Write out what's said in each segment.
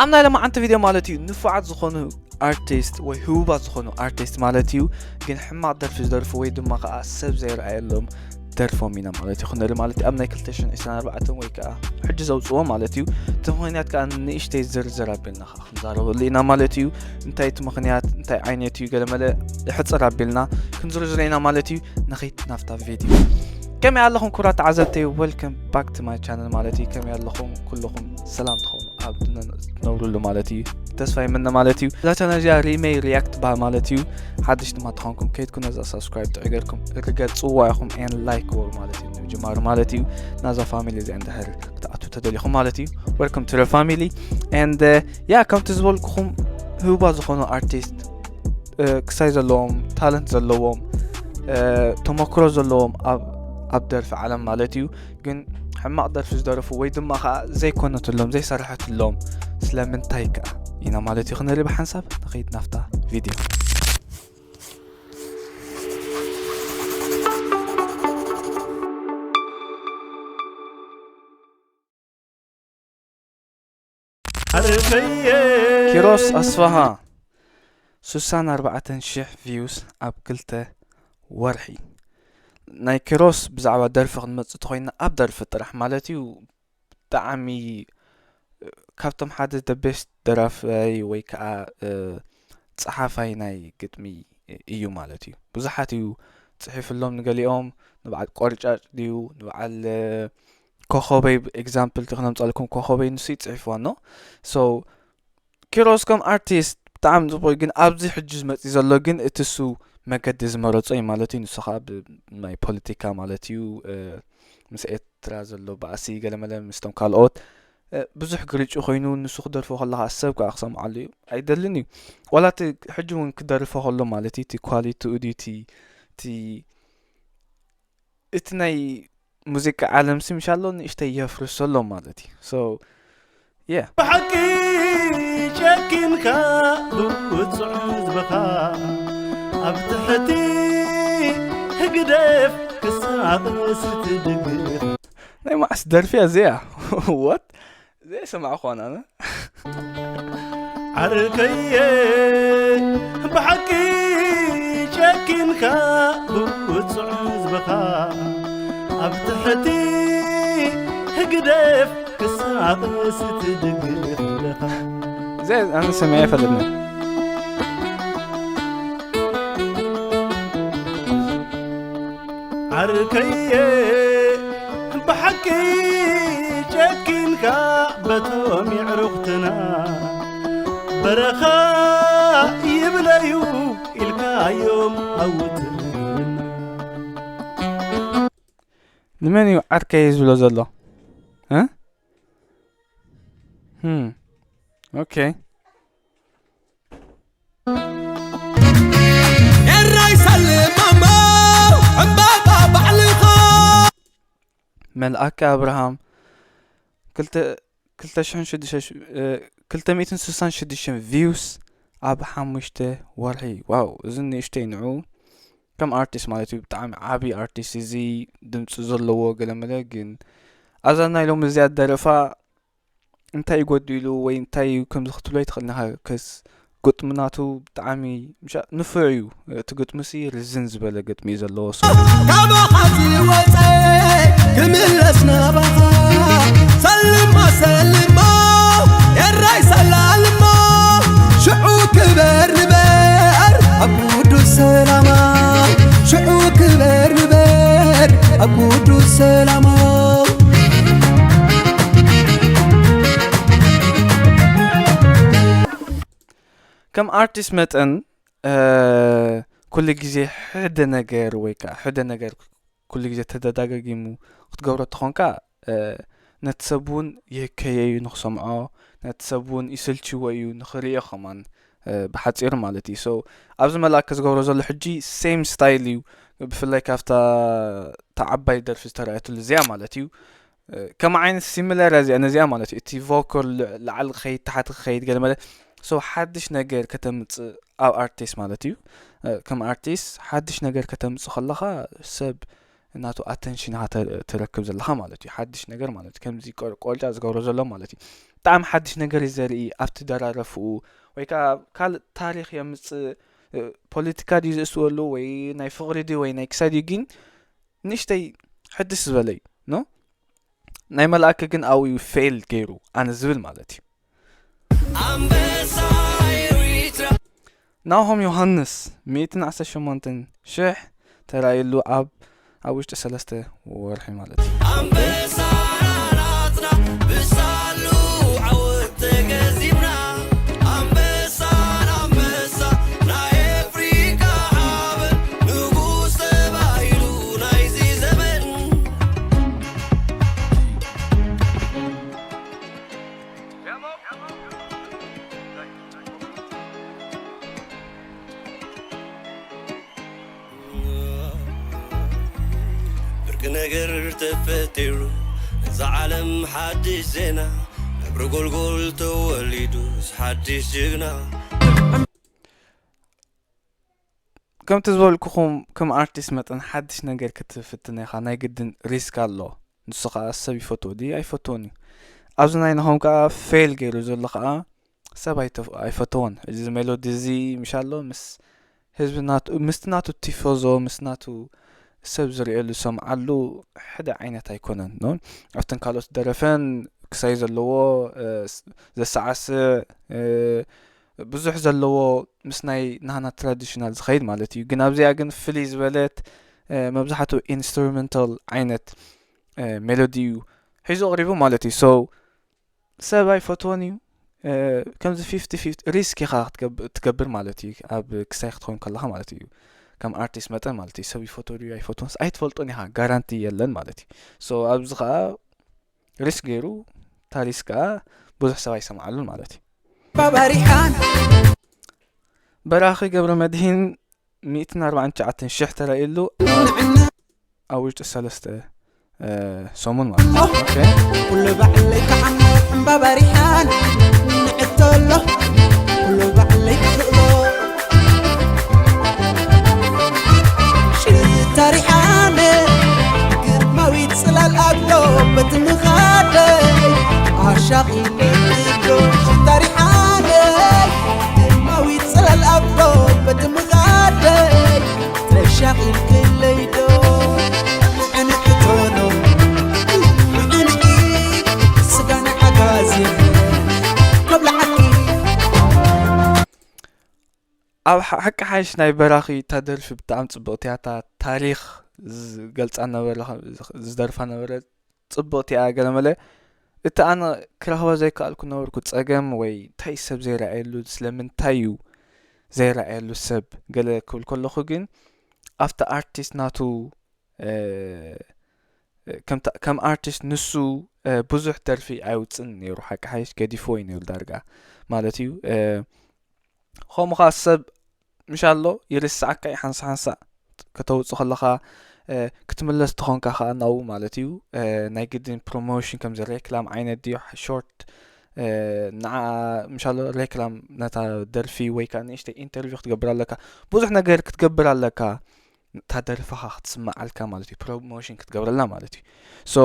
ኣብ ናይ ሎማዓንቲ ቪድዮ ማለት እዩ ንፉዓት ዝኾኑ ኣርቲስት ወይ ህቡባት ዝኾኑ ኣርቲስት ማለት እዩ፣ ግን ሕማቕ ደርፊ ዝደርፉ ወይ ድማ ከዓ ሰብ ዘይረኣየሎም ደርፎም ኢና ማለት እዩ ክንርኢ ማለት እዩ። ኣብ ናይ ክልተ ሽሕን ዕስራን ኣርባዕተን ወይ ከዓ ሕጂ ዘውፅዎ ማለት እዩ። እቲ ምኽንያት ከዓ ንእሽተይ ዝርዝር ኣቢልና ከዓ ክንዛረበሉ ኢና ማለት እዩ። እንታይ እቲ ምኽንያት፣ እንታይ ዓይነት እዩ፣ ገለመለ ሕፅር ኣቢልና ክንዝርዝሮ ኢና ማለት እዩ። ንኸይድ ናብታ ቪድዮ። ከመይ ኣለኹም ክቡራት ተዓዘብተይ? Welcome back to my channel ማለት እዩ። ከመይ ኣለኹም ኩልኹም? ሰላም ትኾኑ ኣብ ትነብርሉ ማለት እዩ ተስፋ ይምነ ማለት እዩ። እዛ ቻነል እዚኣ ሪመይ ሪያክት ትበሃል ማለት እዩ። ሓድሽ ድማ ተኾንኩም ከይድኩም ነዛ ሳብስክራይብ ጥዑይ ገርኩም ርገጽዋ ኢኹም and like ግበሩ ማለት እዩ። ንምጅማሩ ማለት እዩ ናዛ ፋሚሊ እዚኣ እንድሕር ክትኣቱ ተደሊኹም ማለት እዩ። Welcome to the family and yeah፣ ከምቲ ዝበልኩኹም ህቡባት ዝኾኑ ኣርቲስት ክሳይ ዘለዎም፣ ታለንት ዘለዎም፣ ተመክሮ ዘለዎም ኣብ ደርፊ ዓለም ማለት እዩ። ግን ሕማቕ ደርፊ ዝደረፉ ወይ ድማ ከዓ ዘይኮነትሎም ዘይሰረሐትሎም ስለምንታይ ከዓ ኢና ማለት እዩ ክንርኢ ብሓንሳብ ንኸይድ ናፍታ ቪድዮ። ኪሮስ ኣስፋሃ ሱሳን ኣርባዕተን ሽሕ ቪውስ ኣብ ክልተ ወርሒ። ናይ ኪሮስ ብዛዕባ ደርፊ ክንመጽእ ተኾይና ኣብ ደርፊ ጥራሕ ማለት እዩ። ብጣዕሚ ካብቶም ሓደ the best ደራፋይ ወይ ከዓ ጸሓፋይ ናይ ግጥሚ እዩ ማለት እዩ። ብዙሓት እዩ ጽሒፍሎም፣ ንገሊኦም ንበዓል ቆርጫጭ ድዩ ንበዓል ኮኸበይ ኤግዛምፕል ክነምጻልኩም፣ ኮኸበይ ንሱ ይጽሒፍዋ ኣሎ። So ኪሮስ ከም ኣርቲስት ብጣዕሚ ጽቡቅ፣ ግን ኣብዚ ሕጂ ዝመጽእ ዘሎ ግን እቲ እሱ መገዲ ዝመረጾ እዩ ማለት እዩ። ንሱ ከዓ ብናይ ፖለቲካ ማለት እዩ ምስ ኤርትራ ዘሎ ባእሲ ገለመለ ምስቶም ካልኦት ብዙሕ ግርጭ ኮይኑ ንሱ ክደርፎ ከለካ ሰብ ከዓ ክሰምዓሉ እዩ ኣይደልን እዩ። ዋላ እቲ ሕጂ እውን ክደርፎ ከሎ ማለት እዩ እቲ ኳሊቲኡ ድዩ እቲ እቲ ናይ ሙዚቃ ዓለም ሲ ምሻሎ ንእሽተይ የፍርሶ ኣሎ ማለት እዩ። So yeah። ብሓቂ ጨኪንካ ብውጹዕ ህዝብኻ ኣብ ትሕቲ ህግደፍ ክሳቕስ ትድግፍ። ናይ መዓስ ደርፊ እያ እዚኣ? What? ዘይሰማዕኳን ኣነ። ዓርከየ ብሓቂ ጨኪንካ ብውጹዕ ህዝብኻ ኣብ ትሕቲ ህግደፍ ክሳቕስ ትድግፍ ኣለኻ። ዘይ ኣነ ሰሚዐ ኣይፈልጥን። ዓርከየ ብሓቂ ጨኪንካ በቶም የዕሩኽትና በረኻ ይብለዩ ኢልካዮም ኣውትልና። ንመን እዩ ዓርከየ ዝብሎ ዘሎ? እ? ህም። ኦኬ። ኤራይ ሰልማሞ ዕምባባ ባዕልኻ። መልኣከ ኣብርሃም ክልተ፣ ክልተ ሽሕን ሽዱሽተ ሽ-፣ እ፣ ክልተ ሚእትን ስሳን ሽዱሽተን ቪውስ ኣብ ሓሙሽተ ወርሒ። ዋው፣ እዚ ንእሽተይ ንዑ ከም ኣርቲስት ማለት እዩ ብጣዕሚ ዓቢ ኣርቲስት፣ እዚ ድምጺ ዘለዎ ገለመለ። ግን ኣብዛ ናይ ሎሚ እዚኣ ደረፋ እንታይ ይጎድሉ ወይ እንታይ እዩ ከምዚ ክትብሎ ኣይትኽእልን ኢኻ። ከስ ግጥሚ ናቱ ብጣዕሚ ምሻ-፣ ንፉዕ እዩ። እቲ ግጥሚ ሲ ርዝን ዝበለ ግጥሚ እዩ ዘለዎ። So ካባኻ ዝወፀ ክምለስ ናባኻ። ሰልማ ሰልማ ኤራይ ሰላልማ ሽዑ ክበር ንበር ኣብ ቅዱስ ሰላማ። ሽዑ ክበር ንበር ኣብ ቅዱስ ሰላማ። ከም ኣርቲስት መጠን፣ እ፣ ኩሉ ግዜ ሕደ ነገር ወይ ከዓ ሕደ ነገር ኩሉ ግዜ ተደጋጋጊሙ ክትገብሮ ተኾንካ፣ እ፣ ነቲ ሰብ እውን ይህከዮ እዩ ንኽሰምዖ፣ ነቲ ሰብ እውን ይስልችዎ እዩ ንኽርእዮ ከማን፣ እ፣ ብሓፂሩ ማለት እዩ። So ኣብዚ መልኣከ ዝገብሮ ዘሎ ሕጂ ሴም ስታይል እዩ፣ ብፍላይ ካብታ እታ ዓባይ ደርፊ ዝተረኣየትሉ እዚኣ ማለት እዩ። እ፣ ከም ዓይነት ሲሚላር እያ እዚኣ ነዚኣ ማለት እዩ። እቲ ቮኮል ል-፣ ላዕሊ ክኸይድ ታሕቲ ክኸይድ ገለ መለ። So ሓድሽ ነገር ከተምጽእ ኣብ ኣርቲስት ማለት እዩ። እ፣ ከም ኣርቲስት ሓድሽ ነገር ከተምጽእ ከለኻ ሰብ ናቱ ኣተንሽን ኢኻ ተ-፣ ትረክብ ዘለኻ ማለት እዩ። ሓድሽ ነገር ማለት እዩ። ከምዚ ቆር-፣ ቆልጫ ዝገብሮ ዘሎ ማለት እዩ። ብጣዕሚ ሓድሽ ነገር እዩ ዘርኢ ኣብቲ ደራረፍኡ፣ ወይ ከዓ ካልእ ታሪኽ የምፅእ። ፖለቲካ ድዩ ዝእስወሉ ወይ ናይ ፍቕሪ ድዩ ወይ ናይ ክሳይ ድዩ ግን ንእሽተይ ሕድስ ዝበለ እዩ። ኖ ናይ መልኣከ ግን ኣብኡ እዩ ፌል ገይሩ ኣነ ዝብል ማለት እዩ። ናሆም ዮሃንስ ሚእትን ዓሰርተ ሸሞንተን ሽሕ ተራእየሉ ኣብ ኣብ ውሽጢ ሰለስተ ወርሒ ማለት እዩ። ብርቂ ነገር ተፈጢሩ፣ እዛ ዓለም ሓድሽ ዜና፣ ነብሪ ጎልጎል ተወሊዱ ሓድሽ ጅግና። ከምቲ ዝበልኩኹም ከም ኣርቲስት መጠን ሓድሽ ነገር ክትፍትን ኢኻ፣ ናይ ግድን ሪስክ ኣሎ። ንሱ ከዓ ሰብ ይፈትዎ ድዩ ኣይፈትዎን እዩ። ኣብዚ ናይ ናሆም ከዓ ፌል ገይሩ ዘሎ ከዓ ሰብ ኣይፈተወን። እዚ ሜሎዲ እዚ ምሽ ኣሎ ምስ ህዝቢ ናቱ ምስቲ ናቱ ቲፎዞ ምስ ናቱ ሰብ ዝርእየሉ ዝሰምዓሉ ሓደ ዓይነት ኣይኮነን። ኖ ኣብተን ካልኦት ደረፈን ክሳይ ዘለዎ ዘሰዓስዕ ብዙሕ ዘለዎ ምስ ናይ ናህና ትራዲሽናል ዝኸይድ ማለት እዩ። ግን ኣብዚኣ ግን ፍልይ ዝበለት መብዛሕትኡ ኢንስትሩመንታል ዓይነት ሜሎዲ እዩ ሒዙ ኣቕሪቡ ማለት እዩ። ሶ ሰብ ኣይፈትዎን እዩ። ከምዚ ፊፍቲ ፊፍቲ ሪስክ ኢኻ ክትገብር ማለት እዩ። ኣብ ክሳይ ክትኸውን ከለኻ ማለት እዩ። ከም ኣርቲስት መጠን ማለት እዩ። ሰብ ይፈትዎ ድዩ ኣይፈትዎንስ ኣይትፈልጦን ኢኻ፣ ጋራንቲ የለን ማለት እዩ። ሶ ኣብዚ ከዓ ሪስክ ገይሩ፣ እታ ሪስክ ከዓ ብዙሕ ሰብ ኣይሰምዓሉን ማለት እዩ። በራኺ ገብረ መድሂን ሚእትን ኣርባዓን ትሽዓተን ሽሕ ተራእየሉ ኣብ ውሽጢ ሰለስተ ሰሙን ማለት እዩ። ኩሉ ባዕለይ ከዓ ዕምባባ ሪሓን ንዕቶ ኣሎ ኩሉ ባዕለይ ክኽእሎ ሽታ ሪሓነ ግርማዊት ጽላል ኣሎ በቲ ምኻደይ ኣሻቒ ሽታ ሪሓነ ግርማዊት ጽላል ኣሎ በቲ ምኻደይ ተሻቒልክለይ ዶ ንዕንዕቶኖ ንዕንዒ ስጋና ሓጋዚ ከብላዓኪ። ኣብ ሓቂ ሓይሽ ናይ በራኺ እታ ደርፊ ብጣዕሚ ጽብቕቲ እያ። እታ ታሪኽ ዝገልጻ ነበረ ዝደርፋ ነበረ ጽብቕቲ እያ። ገለመለ እቲ ኣነ ክረኽባ ዘይከኣልኩ ነበርኩ ጸገም ወይ እንታይ ሰብ ዘይረኣየሉ ስለምንታይ እዩ ዘይረኣየሉ ሰብ ገለ ክብል ከለኹ ግን ኣብቲ ኣርቲስት ናቱ ከም ኣርቲስት ንሱ ብዙሕ ደርፊ ኣይውፅን ነይሩ። ሓቂ ሓይሽ ገዲፍዎ እዩ ነይሩ ዳርጋ ማለት እዩ። ከምኡ ከዓ ሰብ ምሽ ኣሎ ይርስዓካ እዩ ሓንሳ ሓንሳ ከተውፅእ ከለኻ ክትምለስ ትኾንካ ከዓ ናብኡ ማለት እዩ። ናይ ግድን ፕሮሞሽን ከምዚ ሬክላም ዓይነት ድዩ ሾርት ንዓ ምሽ ኣሎ ሬክላም ነታ ደርፊ ወይ ከዓ ንእሽተይ ኢንተርቪው ክትገብር ኣለካ። ብዙሕ ነገር ክትገብር ኣለካ። እታ ደርፍኻ ክትስምዓልካ ማለት እዩ። ፕሮሞሽን ክትገብረላ ማለት እዩ። ሶ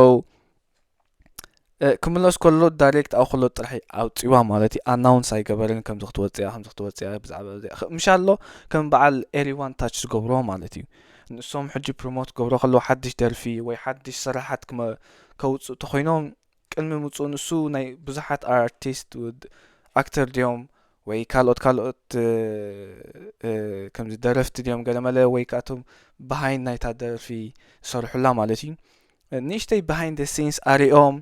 ክምለስ ከሎ ዳይሬክት ኣው ከሎ ጥራሕ ኣውፅዋ ማለት እዩ። ኣናውንስ ኣይገበርን ከምዚ ክትወፅያ ከምዚ ክትወፅያ ብዛዕባ ምሽ ኣሎ ከም በዓል ኤሪዋን ታች ዝገብሮ ማለት እዩ። ንሶም ሕጂ ፕሮሞት ክገብሮ ከለዉ ሓድሽ ደርፊ ወይ ሓድሽ ስራሓት ከውፅእ ተኮይኖም ቅድሚ ምፅኡ ንሱ ናይ ብዙሓት ኣርቲስት ኣክተር ድዮም ወይ ካልኦት ካልኦት ከምዚ ደረፍቲ ድዮም ገለመለ ወይ ከኣቶም ብሃይንድ ናይታ ደርፊ ዝሰርሑላ ማለት እዩ። ንእሽተይ ብሃይንድ ሲንስ ኣሪኦም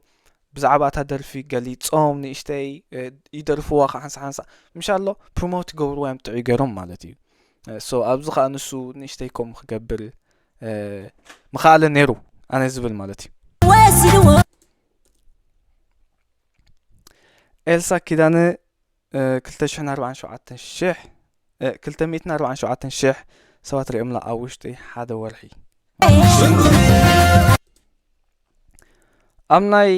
ብዛዕባ እታ ደርፊ ገሊፆም ንእሽተይ ይደርፍዋ ከዓ ሓንሳ ሓንሳ ምሽ ኣሎ ፕሮሞት ይገብርዋ እዮም ጥዑይ ገይሮም ማለት እዩ። ሶ ኣብዚ ከዓ ንሱ ንእሽተይ ከምኡ ክገብር ምኽኣለ ነይሩ ኣነ ዝብል ማለት እዩ። ኤልሳ ኪዳነ ክልተ ሽሕን ኣርባዓን ሸውዓተን ሽሕ ክልተ ሚእትን ኣርባዓን ሸውዓተን ሽሕ ሰባት ሪኦምላ ኣብ ውሽጢ ሓደ ወርሒ። ኣብ ናይ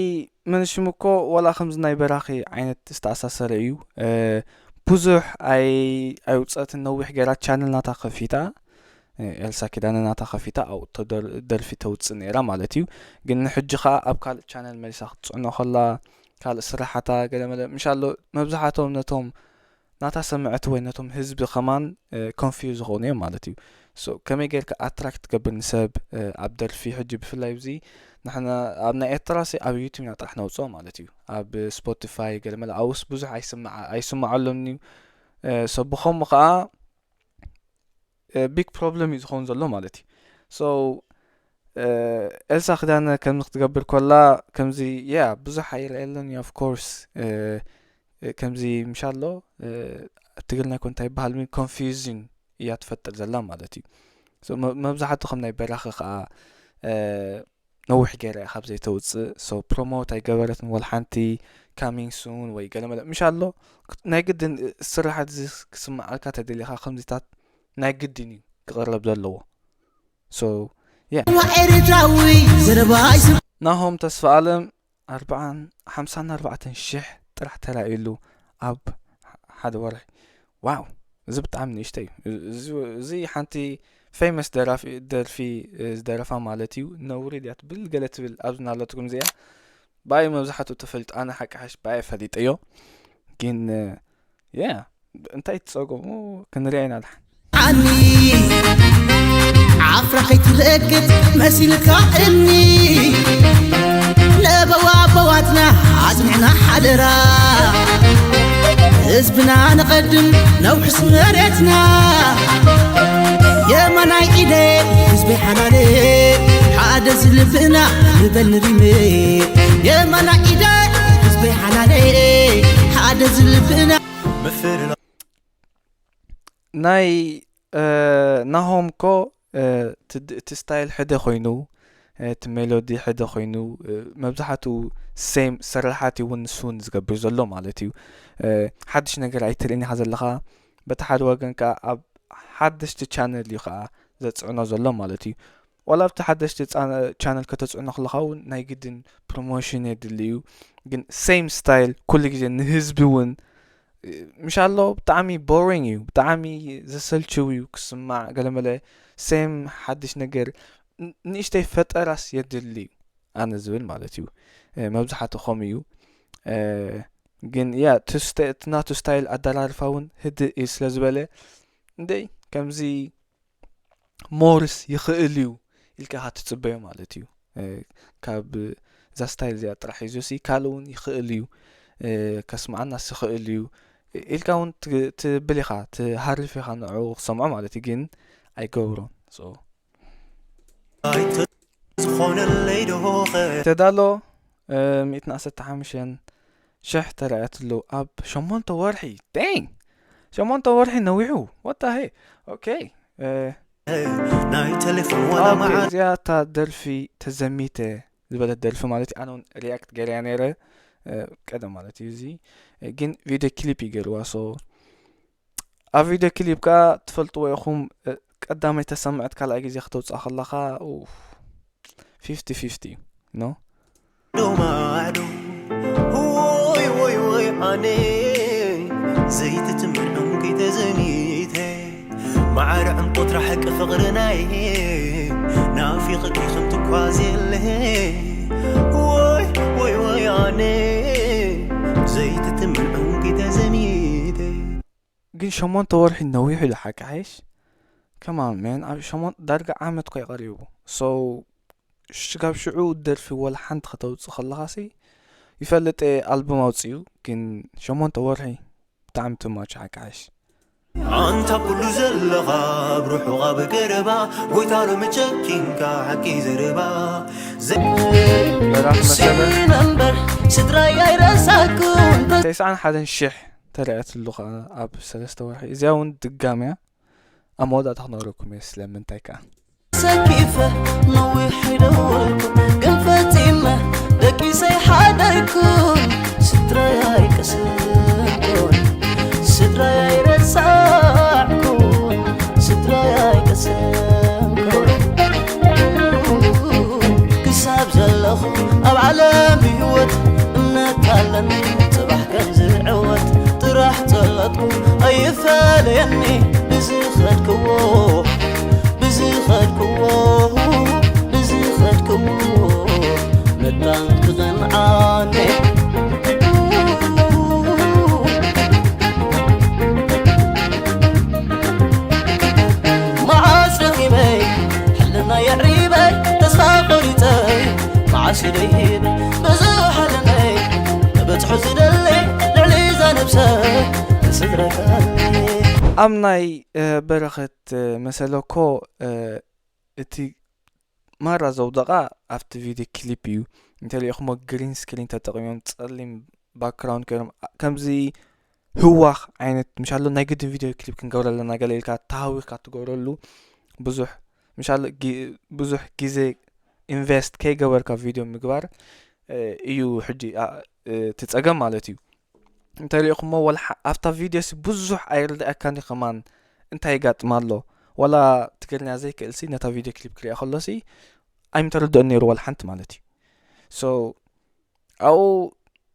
መንሽም እኮ ዋላ ከምዚ ናይ በራኺ ዓይነት ዝተኣሳሰረ እዩ። ብዙሕ ኣይውፀትን ነዊሕ ገይራ ቻነል ናታ ከፊታ ኤልሳ ኪዳነ ናታ ከፊታ ኣብኡ ደርፊ ተውፅእ ነይራ ማለት እዩ። ግን ንሕጂ ከዓ ኣብ ካልእ ቻነል መሊሳ ክትፅዕኖ ከላ ካልእ ስራሓታ ገለመለ ምሻሎ መብዛሕቶም ነቶም ናታ ሰምዐቲ ወይ ነቶም ህዝቢ ከማን ኮንፊውዝ ዝኾኑ እዮም ማለት እዩ። ሶ ከመይ ጌርካ ኣትራክት ትገብር ንሰብ ኣብ ደርፊ ሕጂ ብፍላይ እዚ ንሕና ኣብ ናይ ኤርትራ ሲ ኣብ ዩቲብ ኢና ጥራሕ ነውፅኦ ማለት እዩ። ኣብ ስፖቲፋይ ገለመለ ኣውስ ብዙሕ ኣይስምዓሎም እዩ። ሶ ብኸምኡ ከዓ ቢግ ፕሮብለም እዩ ዝኸውን ዘሎ ማለት እዩ። ሶ ኤልሳ ክዳነ ከምዚ ክትገብር ኮላ ከምዚ ያ ብዙሕ ኣይረኣየለን እዩ ኦፍኮርስ። ከምዚ ምሻሎ ትግርኛ ኮ እንታይ ይበሃል ኮንፊውዥን እያ ትፈጥር ዘላ ማለት እዩ። መብዛሕቱ ከም ናይ በራኺ ከዓ ነዊሕ ገይራ እያ ካብ ዘይተውፅእ። ሶ ፕሮሞት ኣይገበረትን ወላ ሓንቲ። ካሚንግ ሱን ወይ ገለመለ ምሻሎ ናይ ግድን ስራሓት እዚ ክስምዓልካ ተደሊኻ ከምዚታት ናይ ግድን እዩ ክቕረብ ዘለዎ። ሶ ያ ኤሪትራዊ ዘረባ ናሆም ተስፋ ኣለም ኣርባዓን ሓምሳን ኣርባዕተን ሽሕ ጥራሕ ተራእዩሉ ኣብ ሓደ ወርሒ። ዋው እዚ ብጣዕሚ ንእሽተይ እዩ። እዚ ሓንቲ ፌመስ ደራፊ ደርፊ ዝደረፋ ማለት እዩ። ነውሪ ድያ ትብል ገለ ትብል ኣብዚ ናለትኩም እዚኣ ባይ መብዛሕትኡ ተፈልጡ ኣነ ሓቂ ሓሽ ባይ ፈሊጠዮ። ግን ያ እንታይ ትፀገሙ ክንሪኣ ኢና ድሓን። ዓኒ ዓፍራ ከይትረግጥ መሲልካ እኒ ለበዋ ኣቦዋትና ኣጽኒዕና ሓደራ ህዝብና ንቐድም ነውሕስ መሬትና የማናይ ኢደ ህዝበይ ሓላለ ሓደ ዝልብና ንበል ንሪመ የማናይ ኢደ ህዝበይ ሓላለ ሓደ ዝልብና ናይ ናሆም ኮ እቲ ስታይል ሕደ ኮይኑ እቲ ሜሎዲ ሕደ ኮይኑ መብዛሕትኡ ሴም ስራሓት እውን ንሱ እውን ዝገብር ዘሎ ማለት እዩ። ሓድሽ ነገር ኣይትርእን ኢኻ ዘለኻ። በቲ ሓደ ወገን ከዓ ኣብ ሓደሽቲ ቻነል እዩ ከዓ ዘፅዕኖ ዘሎ ማለት እዩ። ዋላ ኣብቲ ሓደሽቲ ቻነል ከተፅዕኖ ከለኻ እውን ናይ ግድን ፕሮሞሽን የድሊ እዩ። ግን ሴም ስታይል ኩሉ ግዜ ንህዝቢ እውን ምሻሎ ብጣዕሚ ቦሪንግ እዩ፣ ብጣዕሚ ዘሰልችው እዩ ክስማዕ። ገለመለ ሴም ሓድሽ ነገር ንእሽተይ ፈጠራስ የድሊ እዩ ኣነ ዝብል ማለት እዩ። መብዛሕትኡ ከምኡ እዩ። ግን ያ እቲ ናቱ ስታይል ኣደራርፋ እውን ህድእ እዩ ስለ ዝበለ እንደይ ከምዚ ሞርስ ይኽእል እዩ ኢልካ ኢኻ ትጽበዮ ማለት እዩ። ካብ እዛ ስታይል እዚኣ ጥራሕ ሒዙ ሲ ካልእ እውን ይኽእል እዩ ከስምዓናስ ይኽእል እዩ ኢልካ እውን ትብል ኢኻ፣ ትሃርፍ ኢኻ ንዕኡ ክሰምዖ ማለት እዩ። ግን ኣይገብሮን። ዝኾነለይ ዶኸ ተዳሎ ሚእትን ዓሰርተ ሓሙሽተን ሽሕ ተራእያትሉ ኣብ ሸሞንተ ወርሒ። ዳንግ! ሸሞንተ ወርሒ ነዊሑ። What the heck? ኦኬ። ናይ ቴሌፎን ዋላ መዓል እዚኣ እታ ደርፊ ተዘሚተ ዝበለት ደርፊ ማለት እዩ። ኣነ እውን ሪያክት ገይረያ ነይረ ቀደም ማለት እዩ። እዚ ግን ቪድዮ ክሊፕ እዩ ገይርዋ። ሶ ኣብ ቪድዮ ክሊፕ ከዓ ትፈልጥዎ ኢኹም። ቀዳመይ ተሰምዐት ካልኣይ ግዜ ክተውፅኣ ከለኻ ፊፍቲ ፊፍቲ እዩ። ኖ ዶ ማዕዶ ወይ ወይ ወይ ኣነ ዘይትትምር ዕንቂ ተዘኒተ ማዕረ ዕንቁትራ ሓቂ ፍቕርናይ ናፊቕኪ ከም ትኳዝ የለ ወይ ወይ ወይ ኣነ ዘይትትምር ዕንቂ ተዘኒተ ግን ሸሞንተ ወርሒ ነዊሑ ዶ ሓቂ ሓይሽ? ከማን ሜን ኣብ ሸሞን ዳርጋ ዓመት ኮይ ቀሪቡ። ሶ ሽጋብ ሽዑ ደርፊ ወላ ሓንቲ ከተውፅእ ከለኻሲ ይፈልጥ ኣልቡም ኣውፅኡ ግን ሸሞንተ ወርሒ ብጣዕሚ ትማች ሓቂ ሓይሽ። ኣንታ ኩሉ ዘለኻ ኣብ ርሑቕ ኣብ ገረባ ጎይታ ሎሚ ጨኪንካ ሓቂ ዘረባ በራሕ መሰለ ነምበር ስድራይ ኣይረሳኩን ተስዓን ሓደን ሽሕ ተረኣየትሉ ከዓ ኣብ ሰለስተ ወርሒ እዚኣ እውን ድጋምያ ኣብ መወዳእታ ክነግረኩም እየ ስለምንታይ ከዓ ሰኪፈ ነዊሕ ኣይደወልኩ ግን ፈጺመ ደቂሰይ ሓደግኩን ስድራይ ኣይቀሰንኩን ስድራይ ኣይረሳዕኩን ስድራይ ኣይቀሰንኩን ክሳብ ዘለኹ ኣብ ዓለም ብህይወት እምነት ኣለኒ ጽባሕ ከም ዝዕወት ጥራሕ ጸለትኩ ኣይፈለየኒ ብዝኸድክዎ ብዝኸድክዎ ብዝኸድክዎ መታን ክቐንዓኒ ኣብ ናይ በረኸት መሰለኮ እቲ ማራ ዘውደቓ ኣብቲ ቪድዮ ክሊፕ እዩ። እንተሪኢኹሞ ግሪን ስክሪን ተጠቒሞም ጸሊም ባክግራውንድ ገይሮም ከምዚ ህዋኽ ዓይነት ምሻሎ ናይ ግድን ቪድዮ ክሊፕ ክንገብረለና ገለ ኢልካ ተሃዊኽካ ትገብረሉ ብዙሕ ምሻሎ ብዙሕ ግዜ ኢንቨስት ከይገበርካ ቪድዮ ምግባር እዩ ሕጂ እቲ ጸገም ማለት እዩ። እንተሪኢኹሞ ወላ ኣብታ ቪድዮ ሲ ብዙሕ ኣይርድኣካን እዩ ከማን እንታይ ይጋጥም ኣሎ። ወላ ትግርኛ ዘይክእል ሲ ነታ ቪድዮ ክሊፕ ክሪኣ ከሎ ሲ ኣይምተረድኦን ነይሩ ወላ ሓንቲ ማለት እዩ። ሶ ኣብኡ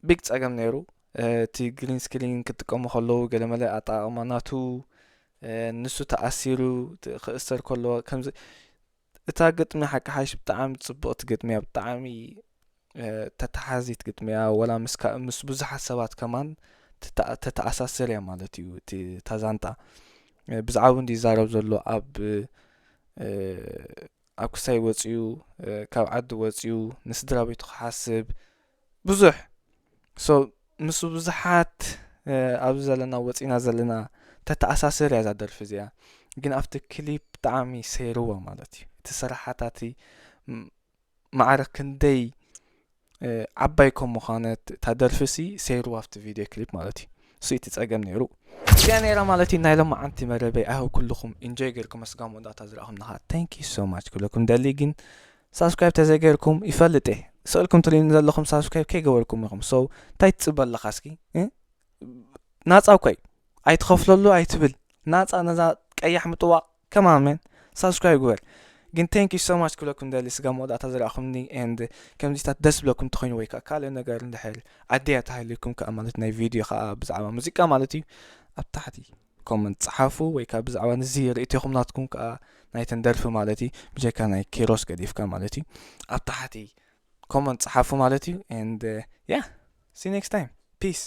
ቢግ ጸገም ነይሩ። እቲ ግሪን ስክሪን ክጥቀሙ ከለዉ ገለመለ ኣጠቓቕማ ናቱ ንሱ ተኣሲሩ ክእሰር ከሎ ከምዚ እታ ግጥሚ ሓቂ ሓይሽ ብጣዕሚ ጽቡቕቲ ግጥሚ እያ። ብጣዕሚ ተተሓዚት ግጥሚ እያ። ወላ ምስ ብዙሓት ሰባት ከማን ተተኣሳስር እያ ማለት እዩ። እቲ ታዛንጣ ብዛዕባ እንዲ ይዛረብ ዘሎ ኣብ ኣብ ክሳይ ወፅዩ ካብ ዓዲ ወፅዩ ንስድራ ቤቱ ክሓስብ ብዙሕ ሶ ምስ ብዙሓት ኣብዚ ዘለና ወፂና ዘለና ተተኣሳስር እያ እዛ ደርፊ እዚኣ። ግን ኣብቲ ክሊፕ ብጣዕሚ ሰይርዋ ማለት እዩ። እቲ ስራሓታቲ ማዕረ ክንደይ ዓባይ ከም ምዃነ እታ ደርፊ ሲ ሰይርዋ ኣብቲ ቪድዮ ክሊፕ ማለት እዩ። እሱ እቲ ጸገም ነይሩ። እዚኣ ነይራ ማለት እዩ ናይ ሎማዓንቲ መረበይ። ኣይ ሆፕ ኩልኹም ኢንጆይ ጌርኩም መስጋም ወዳታ ዝረኣኹም ናኻ thank you so much ክብለኩም ደሊ። ግን ሳብስክራይብ ተዘይገርኩም ይፈልጥ እየ። ስእልኩም ትርእዩኒ ዘለኹም ሳብስክራይብ ከይገበርኩም ኢኹም። ሶ እንታይ ትጽበ ኣለኻ እስኪ? ናጻ እኮ እዩ። ኣይትኸፍለሉ ኣይትብል። ናጻ ነዛ ቀያሕ ምጥዋቕ ከማመን ሳብስክራይብ ግበር። ግን thank you so much ክብለኩም ደሊ ስጋ መወዳእታ ዝረኣኹምኒ and ከምዚታት ደስ ብለኩም እንተኾይኑ ወይ ከዓ ካልእ ነገር እንድሕር ኣድያ ተሃልዩኩም ከዓ ማለት ናይ ቪድዮ ከዓ ብዛዕባ ሙዚቃ ማለት እዩ ኣብ ታሕቲ ኮመንት ጸሓፉ ወይ ከዓ ብዛዕባ ንዚ ርእይቶኹም ናትኩም ከዓ ናይተን ደርፊ ማለት እዩ ብጀካ ናይ ኪሮስ ገዲፍካ ማለት እዩ ኣብ ታሕቲ ኮመንት ጸሓፉ ማለት እዩ and yeah see next time peace